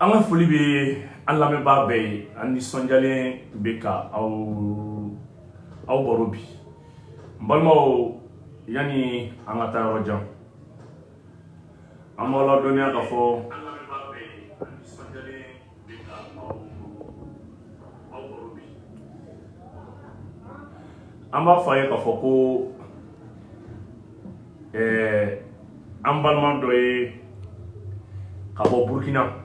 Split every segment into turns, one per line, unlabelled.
An ka foli bɛ an lamɛnbaa bɛɛ ye. An nisɔndiyalen bɛ ka aw baro bi. N balimaw, yanni an ka taa yɔrɔ jan, an b'aw ladɔnniya k'a fɔ an lamɛnbaa bɛɛ ye, an nisɔndiyalen bɛ ka aw baro bi. An b'a fɔ a ye k'a fɔ ko an balima dɔ ye ka bɔ Burukina,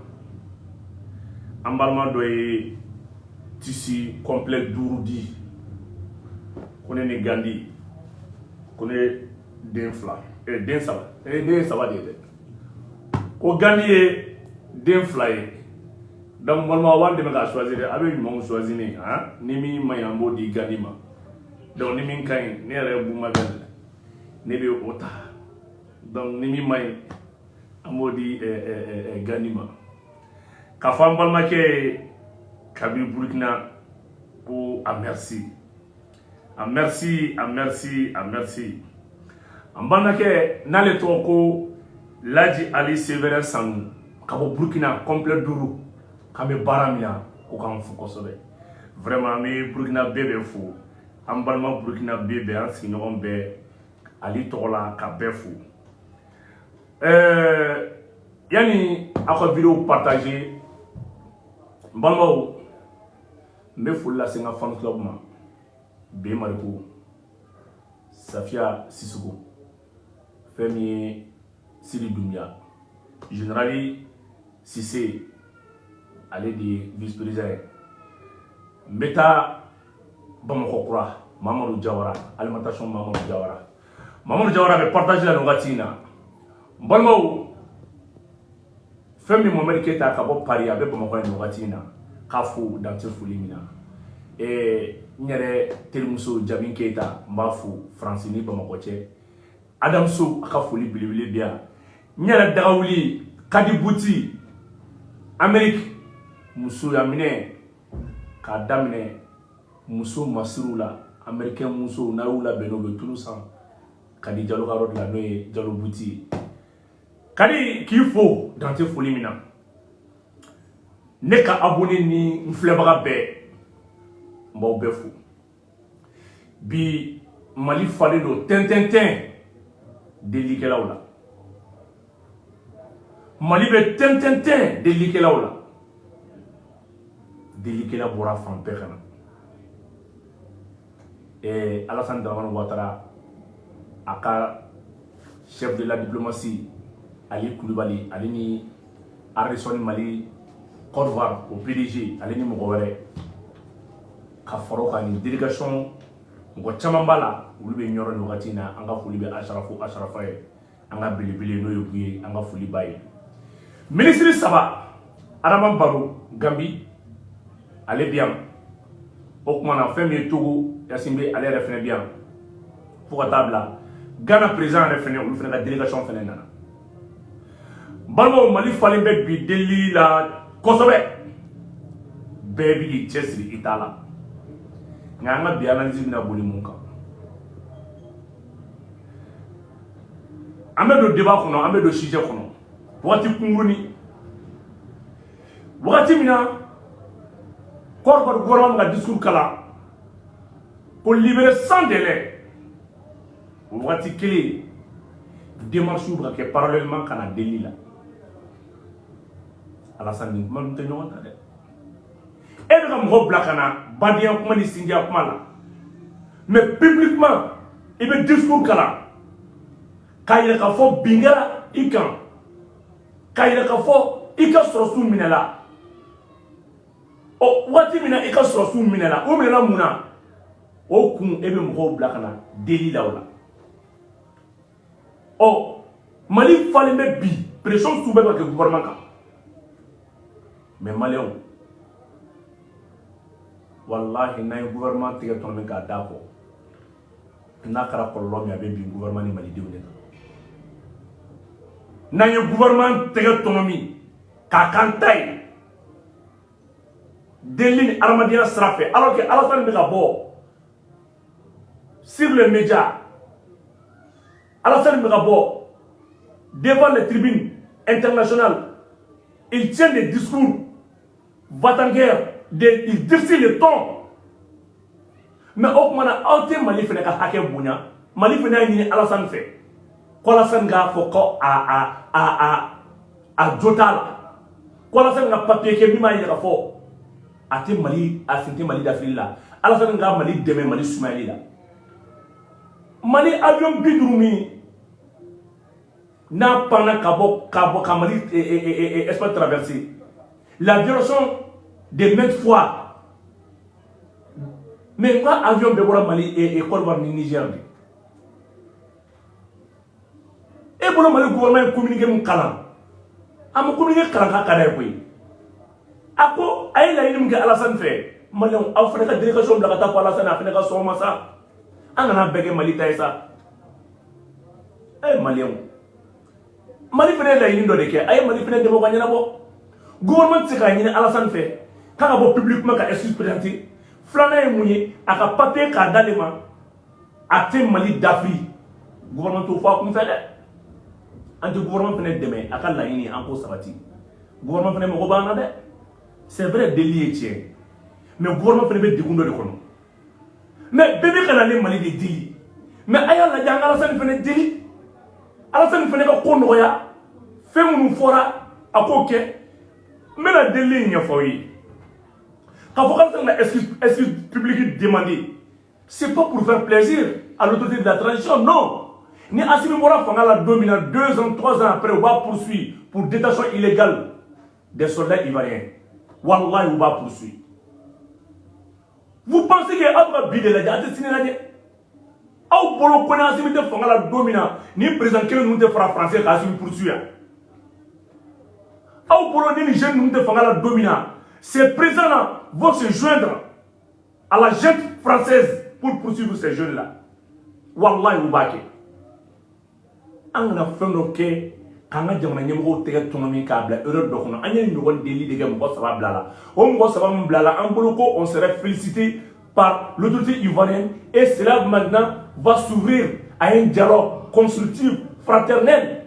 an balima dɔ ye tissu complet 5 di, ko ne ni Gandi, ko ne den fila, den saba, den saba de ye dɛ, ko Gandi ye den fila ye. Donc balima, aw b'an dɛmɛ k'a choisir dɛ. A bɛ ɲumanw choisir ne han, ni min man ɲi, an b'o di Gandi ma. Donc ni min ka ɲi, ne yɛrɛ ye Bumabel, ne bɛ o ta. Donc ni min man ɲi, an b'o di Gandi ma. K'a fɔ an balimakɛ ye kabi Burukina ko a merci, a merci, a merci, a merci. An balimakɛ n'ale tɔgɔ ko Laji Ali Séverin Sanu ka bɔ Burukina, complet 5, k'an bɛ baara min na, ko k'an fo kosɛbɛ. Vraiment, an bɛ Burukina bɛɛ bɛ fo, an balima Burukina bɛɛ bɛ, an sigiɲɔgɔn bɛɛ, Ali tɔgɔ la, ka bɛɛ fo. Yanni aw ka vidéo partager, n balimaw, n bɛ foli lase n ka fan club ma, B Mariko, Safiya Sisoko, fɛn min ye Sidi Dunbiya, général Sise, ale de ye vice président ye. N bɛ taa Bamakɔ kura, Mamadu Jawara, alimentation Mamadu Jawara. Mamadu Jawara bɛ partage la nin wagati in na. N balimaw, fɛn min Mohamed Keyita ka bɔ Paris, a bɛ Bamakɔ yan nin wagati in na, k'a fo dan tɛ foli min na. N yɛrɛ terimuso Jami Keyita, n b'a fo Faransi ni Bamakɔ cɛ. Adamso, a ka foli belebele bɛ yan. N yɛrɛ Dagawuli Kadi Buti Amérique, musoya minɛ k'a daminɛ muso masiriw la, américain musow n'a y'u labɛn, n'u bɛ tulu san Kadi Jalo ka yɔrɔ de la, n'o ye Jalo Buti ye. Kadi, k'i fo dan tɛ foli min na. Ne ka abonné ni n filɛbaga bɛɛ, n b'aw bɛɛ fo. Bi Mali falen don tɛntɛntɛn delikɛlaw la, Mali bɛ tɛntɛntɛn delikɛlaw la. Delikɛla bɔra fan bɛɛ ka na. Alassane Dramane Ouattara, a ka chef de la diplomatie Ali Kulibali, ale ni Arison Mali Côte d'Ivoire, o PDG, ale ni mɔgɔ wɛrɛ ka fara o kan, ni délégation mɔgɔ caman b'a la, olu bɛ ɲɔrɔ nin wagati in na. An ka foli bɛ Asarafu Asarafa ye, an ka belebele n'o ye Buye, an ka foli b'a ye. Minisiri saba, Adama Baro Gambi, ale bi yan. O kumana na, fɛn min ye Togo Yasin, ale yɛrɛ fɛnɛ bi yan, fo ka taa bila Ghana président yɛrɛ fɛnɛ, olu fɛnɛ ka délégation fɛnɛ nana. Balimaw, Mali falen bɛ bi delili la kosɛbɛ, bɛɛ bi k'i cɛsiri i ta la. Nka an ka bi analyse bɛna boli mun kan? An bɛ don débat kɔnɔ, an bɛ don sujet kɔnɔ wagati kunkurunin, wagati min na Côte d'Ivoire gouvernement bɛ ka discours kalan ko libérer sans délai, o wagati kelen démarches bɛ ka kɛ parallèlement ka na delili la. Alassane, nin kuma ninnu tɛ ɲɔgɔn ta dɛ. E bɛ ka mɔgɔw bila ka na badenya kuma ni sinjiya kuma la, mais publiquement i bɛ discours kalan k'a yira k'a fɔ bin kɛra i kan, k'a yira k'a fɔ i ka sɔrɔsiw minɛla. Ɔ, waati min na i ka sɔrɔsiw minɛla, o minɛla mun na? O kun e bɛ mɔgɔw bila ka na deli la o la. Ɔ, Mali falen bɛ bi, pression sugu bɛɛ bɛ ka kɛ gouvernement kan. Mais maliyɛnw, walahi, n'an ye gouvernement tigɛ tɔnɔ min k'a d'a kɔ, n'a kɛra kɔlɔlɔ min, a bɛ bin gouvernement ni malidenw de kan. N'an ye gouvernement tɛgɛ tɔnɔ min k'a k'an ta ye delili ni adamadenya sira fɛ, alors que Alassane bɛ ka bɔ sur les médias, Alassane bɛ ka bɔ devant les tribunes internationales. Il tient des discours va-t-en-guerre, il durcit le ton. Mais o tuma na, aw tɛ Mali fana ka hakɛ bonya. Mali fana y'a ɲini Alassane fɛ ko Alassane k'a fɔ ko a jo t'a la, ko Alassane ka papier kɛ min b'a yira k'a fɔ a tɛ Mali, a sen tɛ Mali dafili la, Alassane ka Mali dɛmɛ Mali sumayali la. Mali avion 50 min n'a panna ka bɔ ka Mali espace traversé, la violation de maintes fois, mais n ka avion bɛɛ bɔra Mali et Côte d'Ivoire ni Niger de. E bolo, Mali gouvernement ye communiqué min kalan, a ma communiqué kalan k'a ka d'a ye koyi. A ko a ye laɲini min kɛ Alassane fɛ, Maliyɛnw, aw fana ka délégation bila ka taa fɔ Alassane, a fana ka sɔn o ma sa. An kana bɛɛ kɛ Mali ta ye sa. E Maliyɛnw, Mali fana ye laɲini dɔ de kɛ, a ye Mali fana dɛmɛ o ka ɲɛnabɔ. Gouvernement tɛ se k'a ɲini Alassane fɛ k'a ka bɔ publiquement ka excuse présenter. Filanan ye mun ye? A ka papier k'a d'ale ma, a tɛ Mali dafiri. Gouvernement t'o fɔ a kun fɛ dɛ. An tɛ gouvernement fana dɛmɛ a ka laɲini, an k'o sabati. Gouvernement fana mago b'an na dɛ. C'est vrai, deli ye tiɲɛ, mais gouvernement fana bɛ degun dɔ de kɔnɔ. Mais bɛɛ bɛ ka na ne Mali de deli, mais a y'a lajɛ, an ka Alassane fana deli, Alassane fana ka ko nɔgɔya. Fɛn minnu fɔra, a k'o kɛ. N bɛna delili in ɲɛfɔ aw ye. K'a fɔ k'Alassane ka excuse publique demander, c'est pas pour faire plaisir à l'autorité de la transition, non. Ni Assimi bɔra fanga la don min na, 2 ans, 3 ans après, u b'a poursuivre pour détention illégale des soldats ivoiriens. Wallahi, u b'a poursuivre. Vous pensez que aw bɛ ka bi de lajɛ, a tɛ sini lajɛ. Aw bolo ko ni Assimi tɛ fanga la don min na, ni président kelen ninnu tɛ fara français ka Assimi poursuivre yan? Aw bolo ni jeunes ninnu tɛ fanga la don min na, ces présidents-là vont se joindre à la junte française pour poursuivre ces jeunes-là? Wallahi, u b'a kɛ. An kana fɛn dɔ kɛ k'an ka jamana ɲɛmɔgɔw tɛgɛ tɔnɔmi k'a bila erreur dɔ kɔnɔ. An ye ɲɔgɔn deli de kɛ, mɔgɔ saba bila la. O mɔgɔ saba min bila la, an bolo ko on serait félicité par l'autorité ivoirienne et cela maintenant va s'ouvrir à un dialogue constructif, fraternel,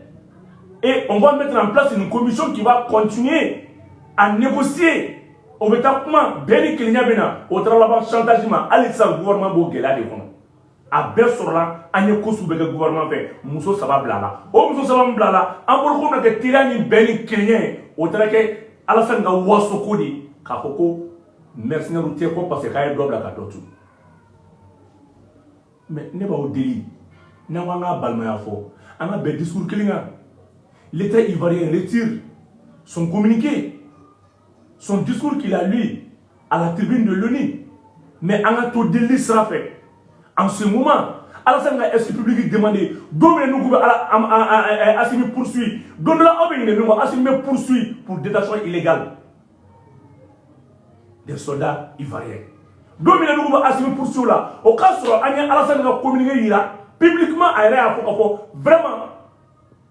et on va mettre en place une commission qui va continuer à négocier. O bɛ taa kuma, bɛɛ ni kelenya bɛ na. O taara laban chantage ma. Hali sisan, gouvernement b'o gɛlɛya de kɔnɔ. A bɛɛ sɔrɔla, an ye ko sugu bɛɛ kɛ gouvernement fɛ, muso saba bila la. O muso saba min bila la, an bolo ko bɛna kɛ teriya ni bɛn ni kelenya ye, o taara kɛ Alassane ka waso ko de ye, k'a fɔ ko mercenaires tɛ ko parce que k'a ye dɔ bila ka dɔ tu. Mais ne b'aw deli, n'an ko an k'a balimaya fɔ, an ka bɛn discours kelen kan. L'État ivoirien retire son communiqué, son discours qu'il a lu à la tribune de l'ONU, mais an ka to delili sira fɛ. En ce moment, Alassane ka excuse publique demandé don min na, n'u k'u bɛ ala Assimi poursuit don dɔ la, aw bɛ ɲinɛ min kɔ, Assimi bɛ poursuit pour détention illégale des soldats ivoiriens. Don min na n'u k'u bɛ Assimi poursuit la, o k'a sɔrɔ an ye Alassane ka communiqué yira publiquement, a yɛrɛ y'a fɔ k'a fɔ vraiment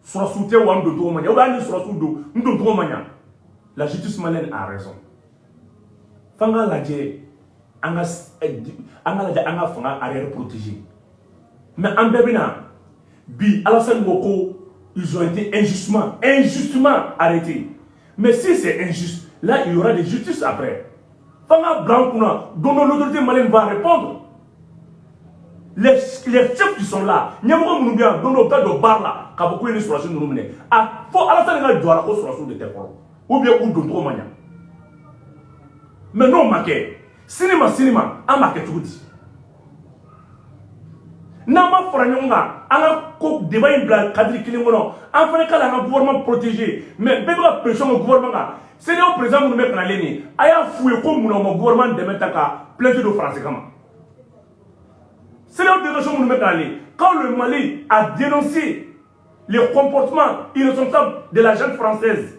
sɔrɔsiw tɛ wa n don cogo ma ɲɛ, ou bien hali ni sɔrɔsiw don, n don cogo ma ɲɛ. La justice malienne a raison. F'an k'a lajɛ, an ka lajɛ, an ka fanga arrière protéger. Mais an bɛɛ bɛ na bi, Alassane ko ko ils ont été injustement injustement arrêtés. Mais si c'est injuste là, il y aura des justices après. F'an ka bila an kunna, don dɔ l'autorité malienne va répondre. Les chefs qui sont là, ɲɛmɔgɔ minnu bɛ yan, don dɔ u bɛ taa jɔ baara la k'a fɔ k'u ye ni sɔrɔsi ninnu minɛ. A fo Alassane ka jɔ a la ko sɔrɔsiw de tɛ fɔlɔ, ou bien u don cogo ma ɲa. Mais n'o ma kɛ, sini ma sini ma, an b'a kɛ cogo di? N'an ma fara ɲɔgɔn kan, an ka ko débat in bila cadre kelen kɔnɔ, an fana ka an ka gouvernement protéger. Mais bɛɛ bɛ ka pression kɛ gouvernement kan. CEDEAO président minnu bɛ ka nalen nin, a y'a f'u ye ko munna u ma gouvernement dɛmɛ ta ka plainte don Faransi kama? CEDEAO délégation minnu bɛ ka nalen, quand le Mali a dénoncé les comportements irresponsables de la junte française,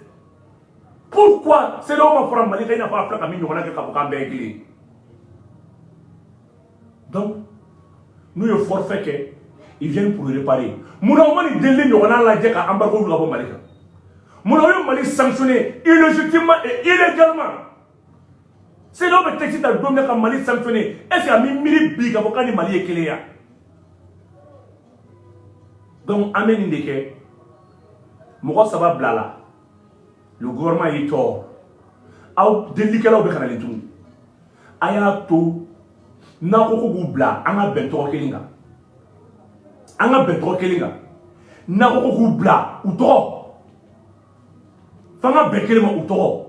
pourquoi CEDEAO ma fara Mali kan, i n'a fɔ a filɛ ka min ɲɔgɔnna kɛ, k'a fɔ k'an bɛɛ ye kelen ye? Donc n'u ye forfait kɛ, ils viennent pour réparer. Munna u ma nin delili ɲɔgɔnna lajɛ ka embargo wuli ka bɔ Mali kan? Munna u ye Mali sanctionné illégitimement et illégalement? CEDEAO bɛ texte ta don min na ka Mali sanctionné, est ce que a mi miiri bi k'a fɔ k'a ni Mali ye kelen ya? Donc an bɛ nin de kɛ. Mɔgɔ saba bila la. Le gouvernement y'i tɔɔrɔ, aw delilikɛlaw bɛ ka na nin tugun. A y'a to n'a ko ko k'u bila, an ka bɛn tɔgɔ kelen kan, an ka bɛn tɔgɔ kelen kan. N'a ko ko k'u bila, u tɔgɔ, f'an ka bɛn kelen ma, u tɔgɔ.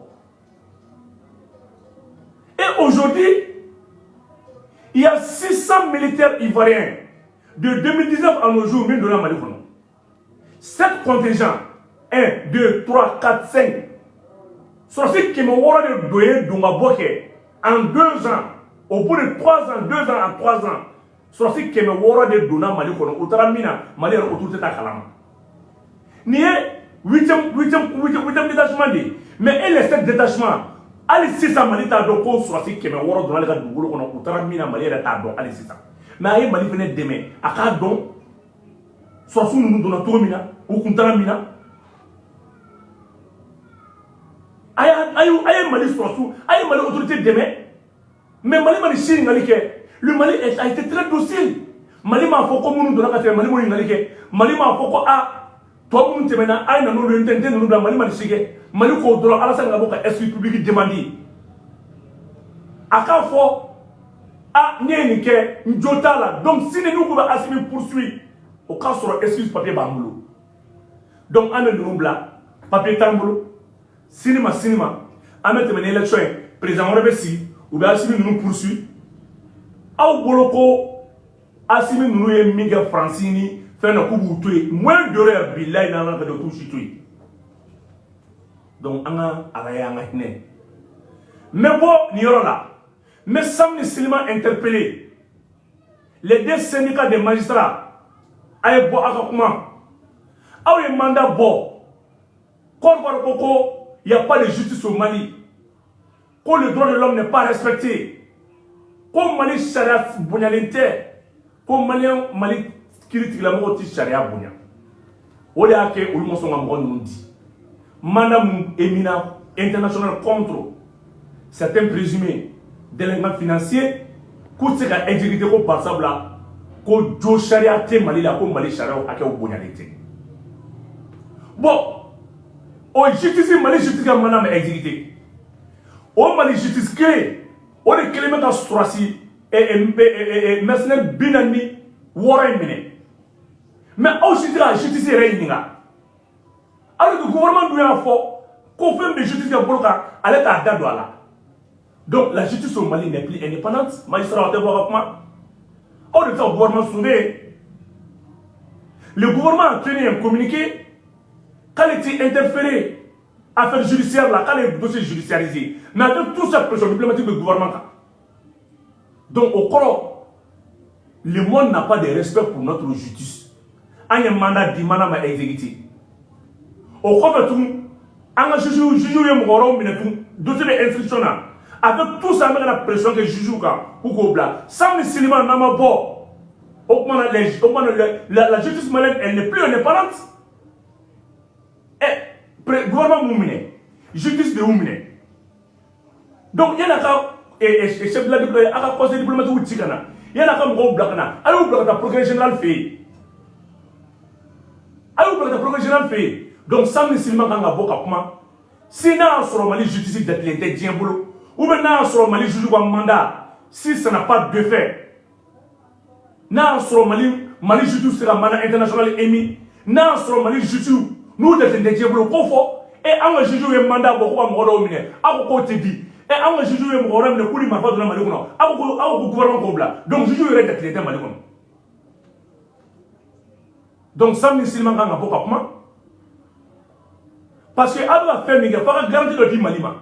Et aujourd'hui, il y a 600 militaires ivoiriens de 2019 à nos jours min donna Mali kɔnɔ. Sept contingents, 1, 2, 3, 4, 5. Sɔrɔsi 600 de don ye don ka bɔ kɛ en 2 ans. Au bout de 3 ans, 2 ans à 3 ans, sɔrɔsi 600 de donna Mali kɔnɔ. U taara min na, Mali yɛrɛ autorité t'a kalama. Nin ye huitième, huitième, huitième, huitième détachement de ye. Mais et les sept détachements, hali sisan Mali t'a dɔn ko sɔrɔsi 600 donna ale ka dugukolo kɔnɔ. U taara min na, Mali yɛrɛ t'a dɔn hali sisan. Mais a ye Mali fɛnɛ dɛmɛ a k'a dɔn sɔrɔsi ninnu donna cogo min na, u kun taara min na. A ye Mali sɔrɔsiw, a ye Mali autorité dɛmɛ. Mais Mali ma nin si ɲininkali kɛ. Le Mali a été très docile. Mali m'a fɔ ko minnu donna ka tɛmɛ, Mali m'o ɲininkali kɛ. Mali m'a fɔ ko a tɔ minnu tɛmɛna, a ye na n'olu ye, n tɛ ninnu bila. Mali ma nin si kɛ. Mali k'o dɔrɔn, Alassane ka bɔ ka excuse publique demande, a k'a fɔ a ne ye nin kɛ, n jo t'a la. Donc sini n'u ko bɛ Assimi poursuit, o k'a sɔrɔ excuse papier b'an bolo. Donc an bɛ ninnu bila, papier t'an bolo. Sini ma, sini ma, an bɛ tɛmɛ ni élection ye, président wɛrɛ bɛ sigi, u bɛ Assimi ninnu poursuit. Aw bolo ko Assimi ninnu ye min kɛ Faransi ni fɛn na, k'u b'u to yen moins d'heure, bilayi, n'Ala ka jɔ, u t'u si to yen. Donc an ka ala ye, an ka hinɛ. N bɛ bɔ nin yɔrɔ la, n bɛ Sam ni Silima interpellé, les deux syndicats des magistrats. A ye bɔ aw ka kuma. Aw ye mandat bɔ. Côte d'Ivoire ko ko il y a pas de justice au Mali, ko le droit de l'homme n'est pas respecté, ko Mali sariya bonyalen tɛ, ko maliyɛn, Mali kiiri tigilamɔgɔw tɛ sariya bonya. O de y'a kɛ olu ma sɔn ka mɔgɔ ninnu di. Mandat mun émis international contre certains présumés délinquants financiers, k'u tɛ se ka exécuter, ko barisabula ko jo sariya tɛ Mali la, ko Mali sariyaw hakɛw bonyalen tɛ. Bon, o justice, Mali justice ka mandat ma exécuter. O Mali justice kelen o de kelen bɛ ka sɔrɔsi mercenaire 46 in minɛ. Mais aw si tɛ ka justice yɛrɛ ɲininka, alors que gouvernement dun y'a fɔ ko fɛn bɛ justice ka bolo kan, ale t'a da don a la. Donc la justice au Mali n'est plus indépendante. Magistrat tɛ bɔ ka kuma, aw de bɛ se ka gouvernement sauver. Le gouvernement a tenu un communiqué k'ale ti interférer affaire judiciaire la, k'ale ye dossier judiciarisé. Mais avec toute cette pression diplomatique du gouvernement kan, donc au kɔrɔ, le monde n'a pas de respect pour notre justice. An ye mandat di, mandat ma exécuté. O kɔfɛ tugun, an ka juge ye mɔgɔ wɛrɛw minɛ tugun, dossier bɛ instruction na. Avec tout ça, an bɛ ka na pression kɛ juge kan k'u k'o bila. Sam ni Silima n'an ma bɔ, o tuma na les o tuma na la justice malienne, elle n'est plus indépendante. Ɛ, gouvernement m'u minɛ, justice de y'u minɛ. Donc yan'a ka chef de la, a ka conseil diplomatique ci ka na, yan'a ka mɔgɔw bila ka na, a y'u bila ka taa procureur général fɛ yen, a y'u bila ka taa procureur général fɛ yen. Donc Sam ni Silima kan ka bɔ ka kuma. Si n'a y'a sɔrɔ Mali justice jatilen tɛ diɲɛ bolo, ou bien n'a y'a sɔrɔ Mali juge ka mandat, si ça n'a pas d'effet, n'a y'a sɔrɔ Mali juge se ka mandat international émis, n'a y'a sɔrɔ Mali juge n'u jatilen tɛ diɲɛ bolo, k'o fɔ. E, an ka juge ye mandat bɔ ko ka mɔgɔ dɔw minɛ, aw ko k'o tɛ di. E, an ka juge ye mɔgɔ wɛrɛ minɛ k'u ni marifa donna Mali kɔnɔ, aw ko gouvernement k'o bila. Donc juge yɛrɛ jatilen tɛ Mali kɔnɔ. Donc Sam ni Silima kan ka bɔ ka kuma, parce que aw bɛ ka fɛn min kɛ, f'a ka garantie dɔ di Mali ma.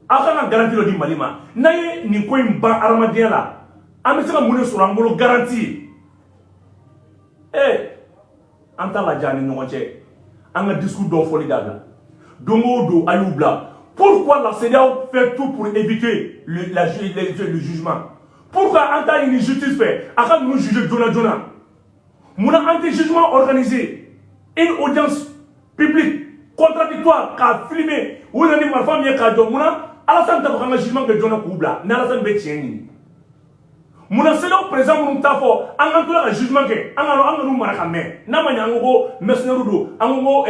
Aw kan ka garantie dɔ di Mali ma. N'an ye nin ko in ban adamadenya la, an bɛ se ka mun de sɔrɔ an bolo garantie ye? An t'a lajɛ an ni ɲɔgɔn cɛ, an ka discours dɔw fɔli dabila. Don o don a y'u bila. Pourquoi la CEDEAO fait tout pour éviter le jugement? Pourquoi an t'a ɲini justice fɛ a ka ninnu juger joona joona? Munna an tɛ jugement organisé, une audience publique contradictoire, k'a filmer, u nana ni marifa min ye k'a jɔ? Munna Alassane t'a fɔ k'an ka jugement kɛ joona k'u bila, ni Alassane bɛ tiɲɛ ɲini? Munna CEDEAO président minnu t'a fɔ an k'an to ka jugement kɛ, an ka n'u mara ka mɛn? N'a ma ɲɛ, an ko ko mercenaires don, an ko ko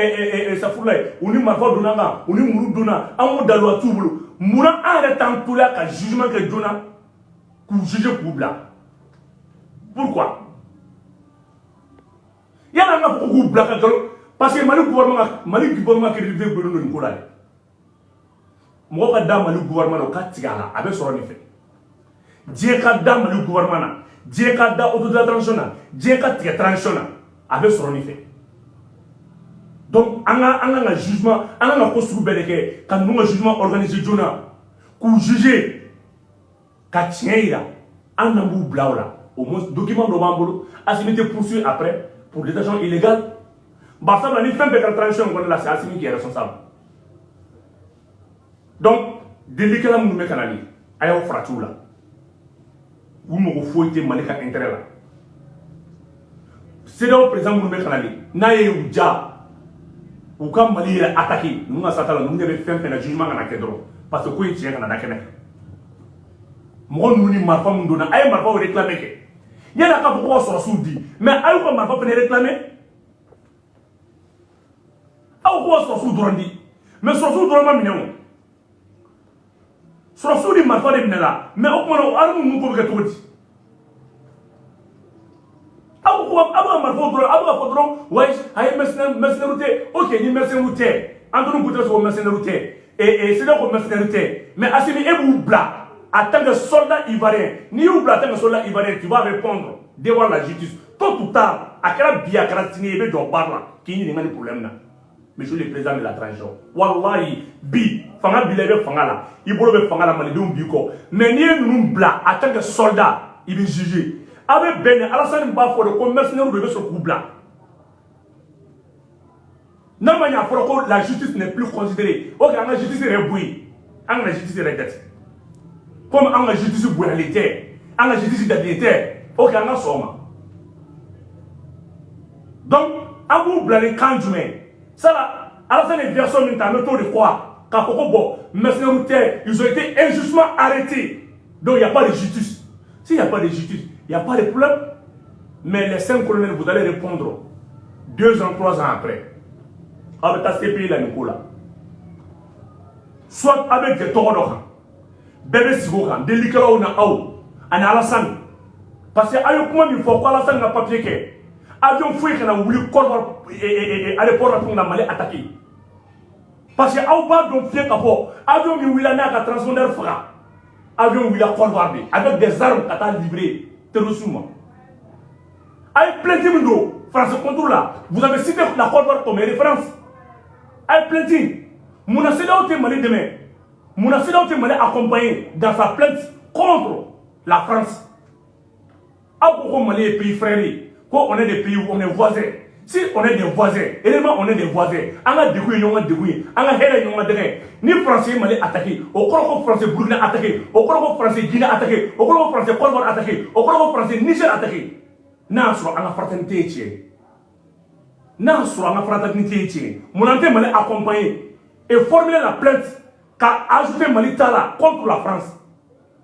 safurulayi, u ni marifa donna an kan, u ni muru donna an ko, daluwa t'u bolo. Munna an yɛrɛ t'an to la ka jugement kɛ joona, k'u juger, k'u bila? Pourquoi? Yala an ka fɔ ko k'u bila ka nkalon, parce que Mali gouvernement crédibilité gulonnen don nin ko la dɛ. Mɔgɔ ka da Mali gouvernement na, o ka tigɛ a la, a bɛ sɔrɔ nin fɛ. Diɲɛ ka da Mali gouvernement na, diɲɛ ka da autorité de la transition na, diɲɛ ka tigɛ transition na, a bɛ sɔrɔ nin fɛ. Donc an ka jugement, an ka ko sugu bɛɛ de kɛ ka ninnu ka jugement organiser joona, k'u juger, ka tiɲɛ yira an n'an b'u bila o la. Au moins document dɔ b'an bolo. Assimi tɛ poursuit après pour détention illégale. Barisabula ni fɛn bɛɛ kɛra transition in kɔnɔna la, c'est Assimi qui est responsable. Donc delikɛla minnu bɛ ka na nin, a y'aw farati u la. U mago foyi tɛ Mali ka intérêt la. CEDEAO président minnu bɛ ka na nin, n'a ye u ja u ka Mali yɛrɛ attaquer, ninnu ka sata la, ninnu ɲɛ bɛ fɛn fɛn na, jugement kana kɛ dɔrɔn, parce que ko in tiɲɛ kana da kɛnɛ kan. Mɔgɔ ninnu ni marifa min donna, a ye marifaw réclamer kɛ. Yanni a ka fɔ ko ka sɔrɔsiw di, mais a y'u ka marifa fana réclamer. Aw ko ka sɔrɔsiw dɔrɔn di, mais sɔrɔsiw dɔrɔn ma minɛ o, sɔrɔsiw ni marifa de minɛ la. Mais o tuma na, o armes ninnu ko bɛ kɛ cogo di? Aw ko aw bɛ ka marifaw dɔrɔn, aw bɛ ka fɔ dɔrɔn wayi, a ye mercenaire tɛ. Ok, ni mercenaire tɛ, Anthony Guterres ko mercenaire tɛ, CEDEAO ko mercenaire tɛ, mais Assimi, e b'u bila en tant que soldat ivoirien. N'i y'u bila en tant que soldat ivoirien, tu vas répondre devant la justice tôt ou tard. A kɛra bi, a kɛra sini, i bɛ jɔ baara la k'i ɲininka ni problème na. Monsieur le président de la transition, wallahi, bi fanga b'i la, i bɛ fanga la, i bolo bɛ fanga la, malidenw b'i kɔ, mais n'i ye ninnu bila en tant que soldat, i bɛ juger. A bɛ bɛn ni Alassane b'a fɔ de ko mercenaires don, i bɛ sɔrɔ k'u bila. N'a ma ɲɛ, a fɔra ko la justice n'est plus considérée. Ok, an ka justice yɛrɛ bɔ yen, an kana justice yɛrɛ jate comme an ka justice bonyalen tɛ, an ka justice jatelen tɛ. Ok, an ka sɔn o ma. Donc an b'u bila ni kan jumɛn? Sala Alassane ye version min ta, an bɛ t'o de kɔ wa, k'a fɔ ko bon, mercenaires tɛ, ils ont été injustement arrêtés, donc il n'y a pas de justice. S'il n'y a pas de justice, il n'y a pas de problème. Mais les cinq colonels, vous allez répondre 2 ans, 3 ans après. Aw bɛ taa CPI la nin ko la. Soit aw bɛ jɛ tɔgɔ dɔ kan, bɛɛ bɛ sigi o kan, delikɛlaw na aw ani Alassane, parce que aw ye kuma min fɔ ko Alassane ka papier kɛ, avion foyi kana wuli Côte d'Ivoire aéroport la tuguni ka Mali attaquer, parce que aw b'a dɔn fiye ka fɔ avion min wulila n'a ka transpondeur faga, avion wulila Côte d'Ivoire de avec des armes ka taa livrer terroristes ma. A ye plainte min don France contre la, vous avez cité la Côte d'Ivoire comme référence. A ye plainte munna? CEDEAO tɛ Mali dɛmɛ munna? CEDEAO tɛ Mali accompagner dans sa plainte contre la France? Aw ko ko Mali ye pays frère ye, ko on est des pays, on est voisins. Si on est des voisins, réellement on est des voisins, an ka degun ye ɲɔgɔn ka degun ye, an ka hɛrɛ ye ɲɔgɔn ka dɛgɛ ye. Ni France ye Mali attaqué, o kɔrɔ ko France Burkina attaqué, o kɔrɔ ko France Guinée attaqué, o kɔrɔ ko France Côte d'Ivoire attaqué, o kɔrɔ ko France Niger attaqué. N'a y'a sɔrɔ an ka fraternité ye tiɲɛ ye, n'a y'a sɔrɔ an ka fraternité ye tiɲɛ ye, mun na an tɛ Mali accompagner et formuler la plainte ka ajouter Mali ta la contre la France,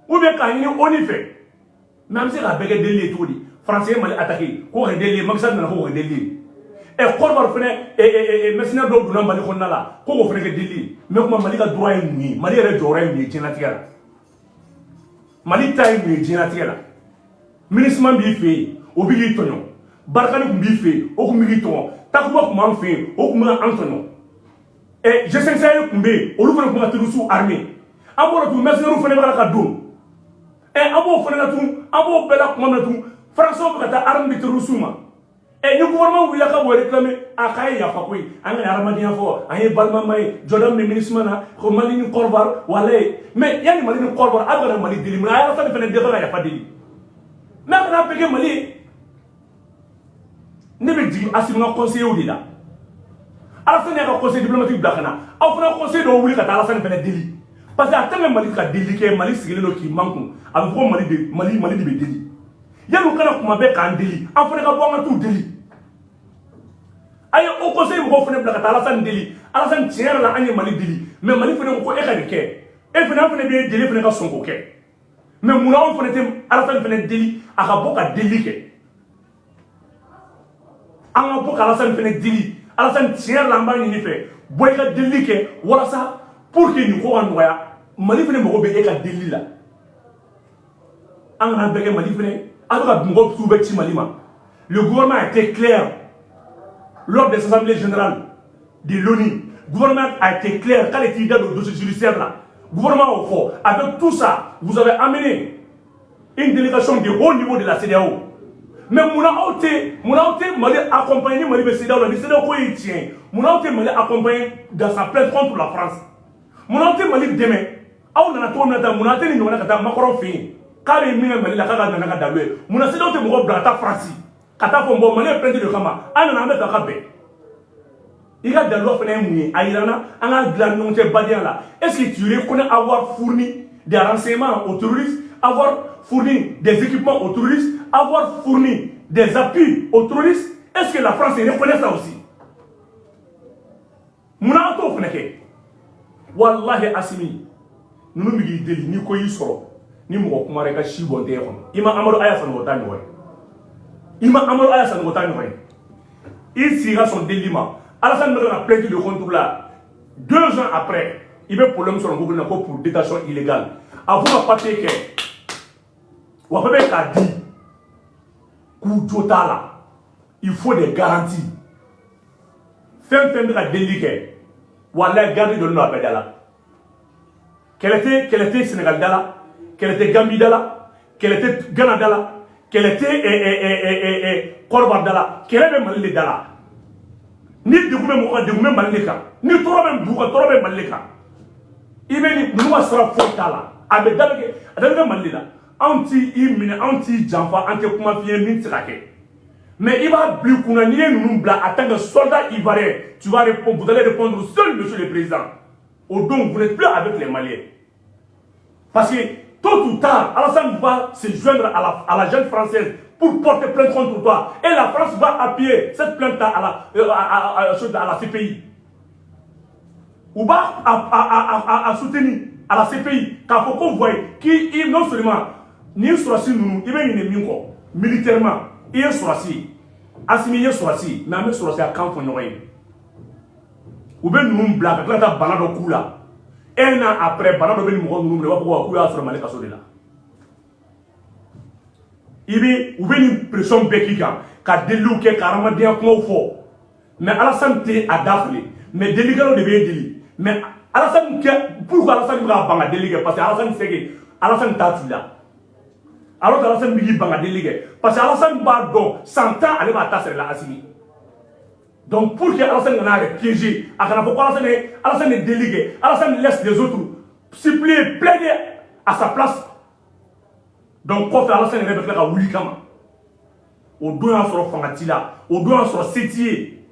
ou bien k'a ɲini ONU fɛ? Mais an bɛ se k'a bɛɛ kɛ delili ye cogo di? France ye Mali attaqué k'o kɛ delili ye, Macky Sall nana k'o kɛ delili ye. Ɛ, Côte d'Ivoire fɛnɛ, mercenaires dɔw donna Mali kɔnɔna la ko k'o fɛnɛ kɛ delili ye. Mais kuma, Mali ka droit ye mun ye? Mali yɛrɛ jɔyɔrɔ ye mun ye diɲɛlatigɛ la? Mali ta ye mun ye diɲɛlatigɛ la? MINUSMA b'i fɛ yen, o bɛ k'i tɔɲɔ. Barkhane tun b'i fɛ yen, o tun bɛ k'i tɔɲɔ. Takuba tun b'an fɛ yen, o tun bɛ an tɔɲɔ. Ɛ, G5 Sahel tun bɛ yen, olu fana tun bɛ ka terroristes armé. An b'o la tun, mercenaires fana bɛ ka don. Ɛ, an b'o fana la tun, an b'o bɛɛ la kuma min na tun, Français bɛ ka taa arme di terroristes ma. Ɛ, ni gouvernement wulila ka b'o réclamer, a k'a ye yafa koyi, an ka adamadenya fɔ, an ye balimama ye, jɔda min bɛ MINUSMA na ko Mali ni Côte d'Ivoire walayi. Mais yanni Mali ni Côte d'Ivoire, a bɛ ka na Mali deli mun na? A ye Alassane fana deli ka yafa deli, mais a kana bɛɛ kɛ Mali ye. Ne bɛ jigin Assimi ka conseillers de la. Alassane y'a ka conseil diplomatique bila ka na, aw fana conseil dɔw wuli ka taa Alassane fana deli, parce que a tant que Mali ka deli kɛ, Mali sigilen don k'i mankun, a bɛ fɔ ko Mali de, Mali de bɛ deli. Yanni u kana kuma bɛɛ k'an deli, an fana ka bɔ an ka t'u deli. A ye o conseil mɔgɔw fana bila ka taa Alassane deli. Alassane, tiɲɛ yɛrɛ la, an ye Mali deli, mais Mali fana ko ko e ka nin kɛ, e fana, an fana bɛ deli fana ka sɔn k'o kɛ. Mais munna anw fana tɛ Alassane fana deli a ka bɔ ka deli kɛ? An ka bɔ ka Alassane fana deli. Alassane, tiɲɛ yɛrɛ la, an b'a ɲini fɛ, bɔ i ka deli kɛ walasa pour que nin ko ka nɔgɔya. Mali fana mago bɛ e ka deli la. An kana bɛɛ kɛ Mali fana a bɛ ka mɔgɔ sugu bɛɛ ci Mali ma. Le gouvernement a été clair lors des assemblées générales de l'ONU. Gouvernement a été clair k'ale t'i da don dossier judiciaire la. Gouvernement y'o fɔ. Avec tout ça, vous avez amené une délégation de haut niveau de la CEDEAO. Mais munna aw tɛ Mali accompagner ni Mali bɛ CEDEAO la, ni CEDEAO ko ye tiɲɛ ye? Munna aw tɛ Mali accompagner dans sa plainte contre la France? Munna aw tɛ Mali dɛmɛ? Aw nana cogo min na tan, munna aw tɛ nin ɲɔgɔnna ka taa Macron fɛ yen k'a bɛ min kɛ Mali la, k'a ka nana ka dalu ye? Munna CEDEAO tɛ mɔgɔ bila ka taa Faransi ka taa fɔ: bon, Mali ye plainte de kama, an nana, an bɛ fɛ a ka bɛn? I ka daluya fana ye mun ye? A yira n na, an k'a dilan ɲɔgɔn cɛ badenya la. Est-ce que tu reconnais avoir fourni des renseignements aux terroristes, avoir fourni des équipements aux terroristes, avoir fourni des appuis aux terroristes? Est-ce que la France reconnaît ça aussi? Munna an t'o fana kɛ? Walahi, Assimi, ninnu bɛ k'i deli. Ni ko y'i sɔrɔ, ni mɔgɔ kumara, i ka si bɔ n tɛgɛ kɔnɔ. I ma Amadu Aya Sanogo ta ɲɔgɔn ye, i ma Amadu Aya Sanogo ta ɲɔgɔn ye. I sigi ka sɔn delili ma. Alassane bɛ ka plainte de contre la, 2 ans après, i bɛ problème sɔrɔ Google na ko pour détention illégale. A fɔ ka papier kɛ wa, bɛɛ bɛ k'a di k'u jo t'a la. Il faut des garanties. Fɛn fɛn bɛ ka delili kɛ, walayi, garde jɔlen don a bɛɛ da la. Kɛlɛ tɛ, kɛlɛ tɛ Sénégal da la, kɛlɛ tɛ Gambie da la, kɛlɛ tɛ Ghana da la, kɛlɛ tɛ Côte d'Ivoire da la. Kɛlɛ bɛ Mali de da la. Ni degun bɛ mɔgɔ kan, degun bɛ Mali de kan. Ni tɔɔrɔ bɛ dugu kan, tɔɔrɔ bɛ Mali de kan. I bɛ ni ninnu ka sira foyi t'a la. A bɛ da bɛ kɛ, a da bɛ kɛ Mali de la. Anw t'i i minɛ, anw t'i janfa, an tɛ kuma f'i ye min tɛ se ka kɛ. Mais i b'a bila i kunna, n'i ye ninnu bila en tant que soldat ivoirien, tu vas répondre, vous allez répondre seul, monsieur le président. Au donc, vous n'êtes plus avec les Maliens, parce que tôt ou tard, Alassane va se joindre à la junte française pour porter plainte contre toi. Et la France va appuyer cette plainte à la CPI. Ou va à soutenir à la CPI. K'a fɔ ko voyez, qui non seulement ni sɔrɔsi ninnu, i bɛ ɲinɛ min kɔ militairement, i ye sɔrɔsi ye, Assimi, i ye sɔrɔsi ye, mais an bɛ sɔrɔsiya kan fɔ ɲɔgɔn ye. U bɛ ninnu bila ka tila ka taa bana dɔ k'u la. Un an après, bana dɔ bɛ ni mɔgɔ ninnu minɛ, u b'a fɔ ko k'u y'a sɔrɔ Mali kaso de la. I bɛ u bɛ nin pression bɛɛ k'i kan ka deliliw kɛ, ka hadamadenya kumaw fɔ, mais Alassane tɛ a da fili. Mais delikɛlaw de b'e deli. Mais Alassane kɛ, pourquoi Alassane bɛ ka ban ka deli kɛ? Parce que Alassane sait que Alassane t'a tu la. Alors que Alassane bɛ k'i ban ka deli kɛ parce que Alassane b'a dɔn san 10 ale b'a ta sɛrɛ la, Assimi. Donc pour que Alassane kana yɛrɛ piéger, a kana fɔ ko Alassane ye deli kɛ, Alassane laisse les autres supplier, plaider à sa place. Donc kɔfɛ, Alassane yɛrɛ bɛ tila ka wuli kama. O don y'a sɔrɔ fanga t'i la, o don y'a sɔrɔ se t'i ye,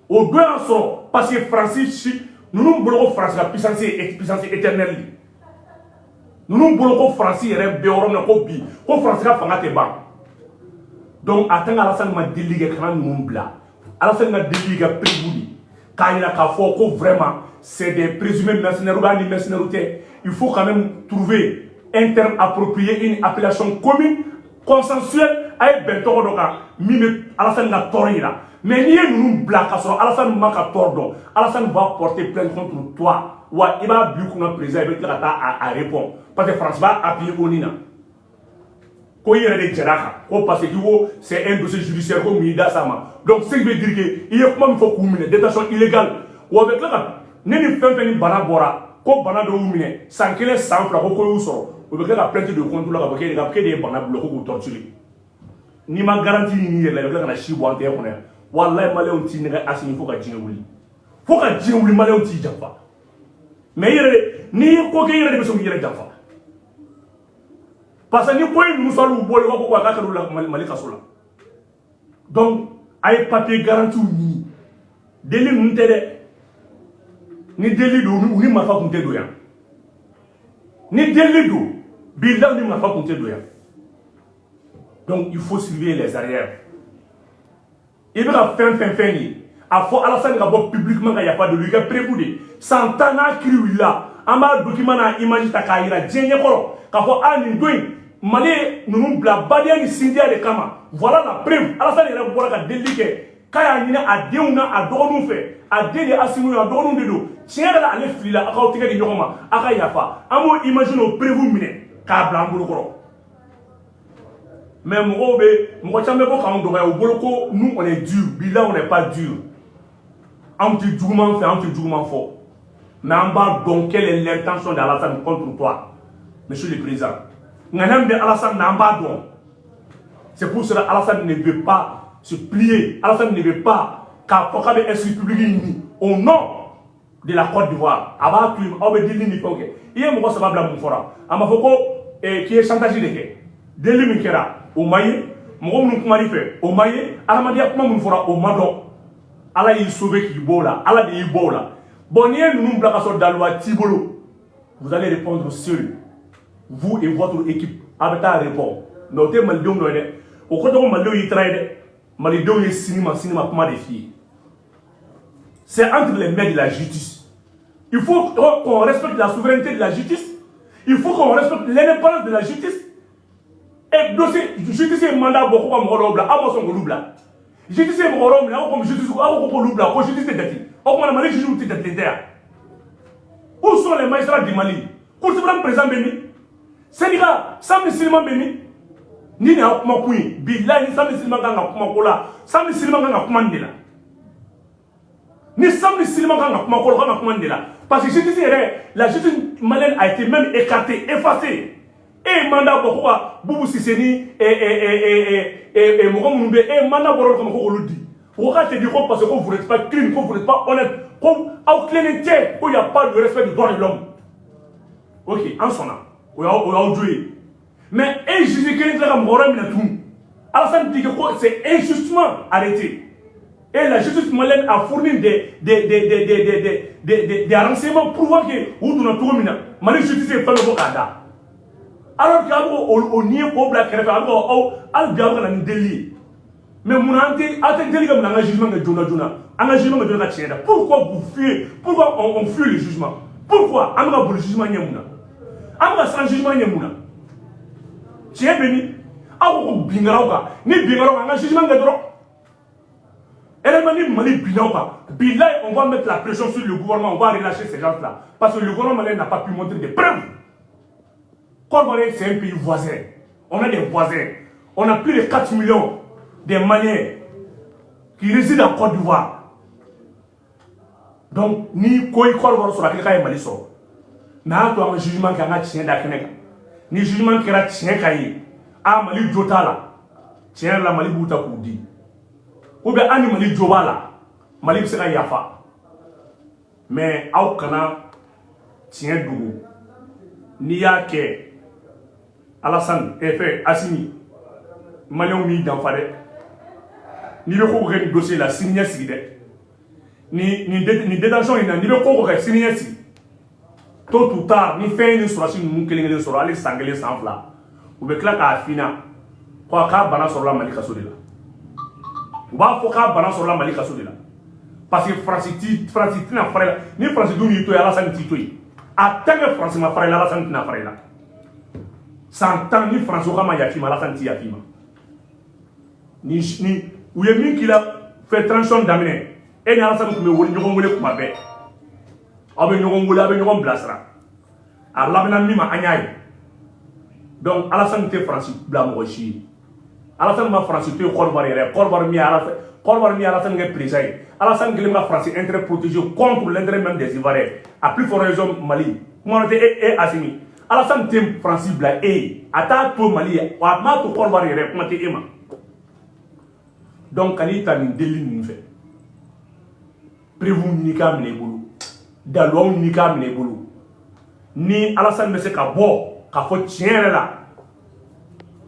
o don y'a sɔrɔ parce que Faransi si ninnu bolo ko Faransi ka puissance ye puissance éternelle de. Ninnu bolo ko Faransi yɛrɛ bɛ yɔrɔ min na ko bi, ko Faransi ka fanga tɛ ban. Donc a tant que Alassane ma deli kɛ, kana ninnu bila. Alassane ka deli kɛ preuve de k'a yira k'a fɔ ko vraiment c'est des présumés mercenaires ou bien ni mercenaires tɛ. Il faut quand même trouver un terme approprié, une appellation commune, consensuelle. A ye bɛn tɔgɔ dɔ kan min bɛ Alassane ka tɔɔrɔ yira. Mais n'i ye ninnu bila k'a sɔrɔ Alassane ma ka tɔɔrɔ dɔn, Alassane va porter plainte contre toi. Wa i b'a bila i kunna, président, i bɛ tila ka taa a répond parce que France b'a appuyer ONU na ko i yɛrɛ de jɛra a kan ko parce que k'i ko c'est un dossier judiciaire, ko mun y'i da s'a ma. Donc ce qui veut dire que i ye kuma min fɔ k'u minɛ détention illégale. Wa o bɛ tila ka ne ni fɛn fɛn ni bana bɔra ko bana dɔw y'u minɛ san 1, san 2, ko y'u sɔrɔ, o bɛ tila ka plainte de contre la k'a fɔ k'e de ye bana bila ko k'u torturer. N'i ma garantie ɲini i yɛrɛ la, i bɛ tila ka na si bɔ an tɛgɛ kɔnɔ yan. Walayi, Maliyɛnw t'i nɛgɛ, Assimi, fo ka diɲɛ wuli, fo ka diɲɛ wuli, Maliyɛnw t'i janfa. Mais i yɛrɛ de, n'i ye ko kɛ, i yɛrɛ de bɛ se k'i yɛrɛ janfa parce que ni ko ye ninnu sɔrɔ, u bɔlen, u b'a fɔ ko a k'a kɛra la Mali kaso la. Donc a ye papier garantie ɲini. Deli ninnu tɛ dɛ. Ni deli don, u ni marifa tun tɛ don yan. Ni deli don, bilahi, ni marifa tun tɛ don yan. Donc il faut surveiller les arrières. I bɛ ka fɛn fɛn fɛn ye, a fɔ Alassane ka bɔ publiquement ka yafa deli, i ka preuve de san 10 n'a kiri wulila. An b'a document n'a image ta k'a yira diɲɛ ɲɛkɔrɔ k'a fɔ a nin don in, Mali ye ninnu bila badenya ni sindiya de kama. Voilà la preuve. Alassane yɛrɛ bɔra ka delili kɛ k'a y'a ɲini a denw na a dɔgɔninw fɛ. A den de Assimi ye, a dɔgɔninw de don. Tiɲɛ yɛrɛ la, ale filila, aw k'aw tɛgɛ di ɲɔgɔn ma, aw ka yafa. An b'o image n'o preuve minɛ k'a bila an bolo kɔrɔ. Mais mɔgɔw bɛ, mɔgɔ caman bɛ bɔ k'anw dɔgɔya u bolo ko nous, on est dur. Bilahi, on n'est pas dur. Anw tɛ juguman fɛ, anw tɛ juguman fɔ, mais an b'a dɔn quelle est l'intention d'Alassane contre toi, monsieur le président. Ŋaniya min bɛ Alassane na, an b'a dɔn. C'est pour cela, Alassane ne veut pas se plier. Alassane ne veut pas k'a fɔ k'a bɛ excuse publique ɲini au nom de la Côte d'Ivoire. A b'a to yen, aw bɛ delili ni fɛnw kɛ. I ye mɔgɔ saba bila, mun fɔra? A ma fɔ ko k'i ye chantage de kɛ. Delili min kɛra, o ma ye. Mɔgɔ minnu kumar'i fɛ, o ma ye. Adamadenya kuma minnu fɔra, o ma dɔn. Ala y'i sauvé k'i bɔ o la, Ala de y'i bɔ o la. Bon, n'i ye ninnu bila ka sɔrɔ daluwa t'i bolo, vous allez répondre seul, vous et votre équipe. A bɛ taa répondre, mais o tɛ malidenw nɔ ye dɛ. O kɔrɔ tɛ ko malidenw y'i trahi dɛ. Malidenw ye sini ma, sini ma kuma de f'i ye. C'est entre les mains de la justice. Il faut qu'on respecte la souveraineté de la justice, il faut qu'on respecte l'indépendance de la justice. Et dossier justice ye mandat bɔ ko ka mɔgɔ dɔw bila, aw ma sɔn k'olu bila. Justice ye mɔgɔ wɛrɛw minɛ, aw ko justice, aw ko k'olu bila, ko justice tɛ jate. O tuma na, Mali juge tɛ jate tɛ yan? Où sont les magistrats du Mali? Cour suprême président bɛ min? Syndicat Sam Siliman bɛ min? Ni nin y'aw kuma kun ye, bilahi, ni Sam Siliman kan ka kuma ko la, Sam Siliman kan ka kuma nin de la. Ni Sam Siliman kan ka kuma ko la, o kan ka kuma nin de la, parce que justice yɛrɛ, la justice malienne a été même écartée, effacée. E ye mandat bɔ ko ka Boubou Cissé ni mɔgɔ minnu bɛ, e ye mandat bɔra olu kama ko k'olu di. O ko k'a tɛ di, ko parce que ko vous n'êtes pas clean, ko vous n'êtes pas honnête, ko aw tilennen tɛ, ko y a pas de respect du droit de l'homme. Ok, an sɔnna, o y'aw jo ye. Mais e juge kelen tila ka mɔgɔ wɛrɛ minɛ tun. Alassane dit que ko c'est injustement arrêté et la justice malienne a fourni des renseignements prouvant que u donna cogo min na. Mali justice ye fɛn bɛɛ bɔ k'a da, alors que a bɛ k'o niye k'o bila kɛrɛfɛ. A bɛ k'aw hali bi, a bɛ ka na ni delili ye. Mais munna an tɛ, aw tɛ deli ka minɛ an ka jugement kɛ joona joona, an ka jugement kɛ joona ka tiɲɛ da? Pourquoi vous fuyez? Pourquoi on fuit le jugement? Pourquoi an bɛ ka boli jugement ɲɛ? Mun na an bɛ ka siran jugement ɲɛ? Mun na? Tiɲɛ bɛ min? Aw ko ko bin kɛra aw kan. Ni bin kɛra aw kan, an ka jugement kɛ dɔrɔn. Réellement, ni Mali binna aw kan, bilahi, on va mettre la pression sur le gouvernement, on va relâcher ces gens-là, parce que le gouvernement malien n'a pas pu montrer des preuves. Côte d'Ivoire, c'est un pays voisin. On a des voisins. On a plus de 4 millions de Maliens qui résident en Côte d'Ivoire. Donc ni ko i Côte d'Ivoire sɔrɔ, a k'i k'a ye Mali sɔrɔ. Mais an to an ka jugement kɛ, an ka tiɲɛ da kɛnɛ kan. Ni jugement kɛra tiɲɛ ka ye, a Mali jo t'a la, tiɲɛ yɛrɛ la, Mali b'u ta k'u di, ou bien an ni Mali jo b'a la, Mali bɛ se ka yafa. Mais aw kana tiɲɛ dogo. N'i y'a kɛ, Alassane fɛ Assimi, maliyɛnw m'i janfa dɛ. N'i bɛ ko ko kɛ nin dossier la, sini ɲɛsigi dɛ. Nin détention in na, n'i bɛ ko ko kɛ, sini ɲɛsigi. Tôt ou tard, ni fɛn ye nin sɔrɔsi ninnu kelen kelen sɔrɔ, hali san kelen, san 2, u bɛ tila k'a f'i ɲɛna ko k'a bana sɔrɔla Mali kaso de la. U b'a fɔ k'a bana sɔrɔla Mali kaso de la, parce que Faransi ti, Faransi tɛna fara i la. Ni Faransi dun y'i to yen, Alassane t'i to yen. A tant que Faransi ma fara i la, Alassane tɛna fara i la. San 10, ni Faransi ko k'a ma yafa i ma, Alassane ti yafa i ma. Ni u ye min k'i la fɛ, transition daminɛ, e ni Alassane tun bɛ wele, ɲɔgɔn wele kuma bɛɛ. Aw bɛ ɲɔgɔn wele, aw bɛ ɲɔgɔn bilasira. A labɛnna min ma, an y'a ye. Donc Alassane tɛ Faransi bila mɔgɔ si ye. Alassane ma Faransi to yen Côte d'Ivoire yɛrɛ. Côte d'Ivoire min ye Alassane, Côte d'Ivoire min ye Alassane kɛ président ye, Alassane kelen ka Faransi intérêt protégé contre l'intérêt même des Ivoiriens, à plus forte raison Mali. Kuma tɛ e, e Assimi. Alassane tɛ Faransi bila e ye, a t'a to Mali ye, a m'a to Côte d'Ivoire yɛrɛ, kuma tɛ e ma. Donc kan'i ta nin delili ninnu fɛ. Preuve ɲini k'a minɛ i bolo, daluwaw ɲini k'a minɛ i bolo. Ni Alassane bɛ se ka bɔ k'a fɔ tiɲɛ yɛrɛ la,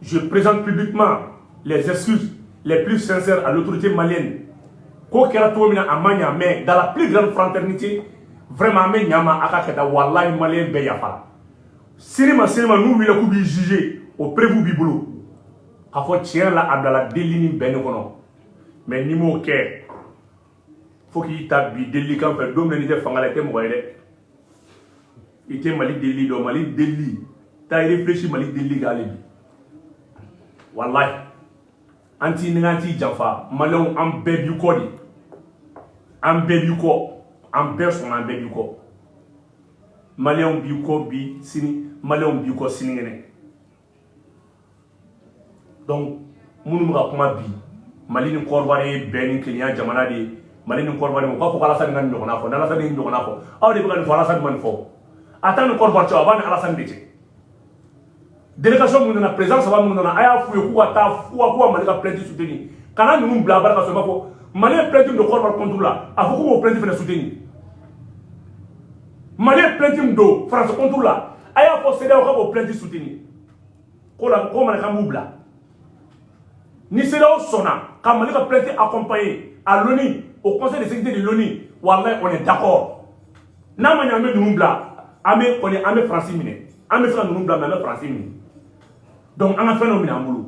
je présente publiquement les excuses les plus sincères à l'autorité malienne, ko kɛra cogo min na, a ma ɲa, mais dans la plus grande fraternité, vraiment, an bɛ ɲa ma, a ka kɛ tan, walahi, malien bɛɛ yafara. Sini ma, sini ma, n'u wulila k'u b'i juger, o preuve b'i bolo k'a fɔ tiɲɛ yɛrɛ la, a bilala delili ni bɛn de kɔnɔ. Mais n'i m'o kɛ, fo k'i ta bi delili kan fɛ, don min na n'i tɛ fanga la, i tɛ mɔgɔ ye dɛ. I tɛ Mali delili dɔn. Mali delili, taa réfléchi Mali delili kan hali bi. Walahi, an t'i nɛgɛ, an t'i janfa. Maliyɛnw, an bɛɛ b'i kɔ de, an bɛɛ b'i kɔ, an bɛɛ sɔnna, an bɛɛ b'i kɔ. Maliyɛnw b'i kɔ bi, sini maliyɛnw b'i kɔ, sinikɛnɛ. Donc minnu bɛ ka kuma bi, Mali ni Kɔrɔbari ye bɛn ni kelenya jamana de ye, Mali ni Kɔrɔbari, u k'a fɔ ko Alasani ka nin ɲɔgɔnna fɔ. Ni Alasani ye nin ɲɔgɔnna fɔ, aw de bɛ ka nin fɔ. Alasani ma nin fɔ, a t'a ni Kɔrɔbari cɛ, a b'a ni Alasani de cɛ. Délégation minnu nana, président saba minnu nana, a y'a f'u ye k'u ka taa k'u ka Mali ka plainte soutenir. Kana ninnu bila a barika sɔrɔ i b'a fɔ Mali ye plainte min don Kɔrɔbari contre la, a fɔ k'u k'o plainte fana soutenir. Mali ye plainte min don France contre la, a y'a fɔ CEDEAO k'a b'o plainte soutenir. Ko la ko mana k'an b'u bila. Ni CEDEAO sɔnna ka Mali ka plainte accompagner à l'ONU, au Conseil de sécurité de l'ONU, wallahi, on est d'accord. N'a ma ɲɛ, an bɛ ninnu bila, an bɛ kɔni, an bɛ Faransi minɛ. An bɛ se ka ninnu bila, mais an bɛ Faransi minɛ. Donc an ka fɛn dɔ minɛ an bolo.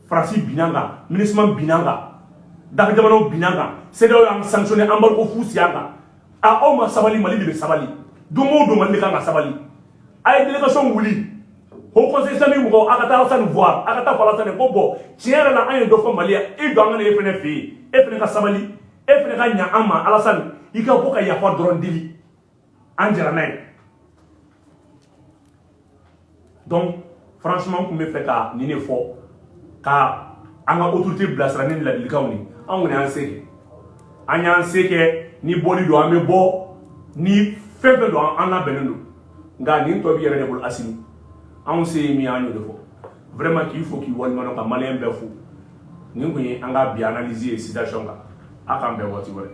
Faransi binna an kan, MINUSMA binna an kan, dafɛ jamanaw binna an kan, CEDEAO y'an sanctionné, embargo fu sigi an kan. A aw ma sabali, Mali de bɛ sabali. Don o don, Mali de kan ka sabali. A ye délégation wuli, Haut Conseil islamique mɔgɔw, a ka taa Alassane voir, a ka taa fɔ Alassane ko bon, tiɲɛ yɛrɛ la, an ye dɔ fɔ Mali ye, e jɔ an ka na e fɛnɛ fɛ yen, e fɛnɛ ka sabali, e fɛnɛ ka ɲa an ma. Alassane, i ka bɔ ka yafa dɔrɔn deli, an jɛra n'a ye. Donc franchement, n tun bɛ fɛ ka nin de fɔ, ka an ka autorité bilasira ni ladilikanw ye. An kɔni y'an se kɛ, an y'an se kɛ. Ni bɔli don, an bɛ bɔ. Ni fɛn fɛn don, an labɛnnen don. Nka nin tɔ b'i yɛrɛ de bolo, Asimi. Anw se ye min ye, an y'o de fɔ. Vraiment, k'i fo, k'i waleɲuman dɔn, ka maliyɛn bɛɛ fo. Nin kun ye an ka bi analyse ye situation kan. A k'an bɛn waati wɛrɛ.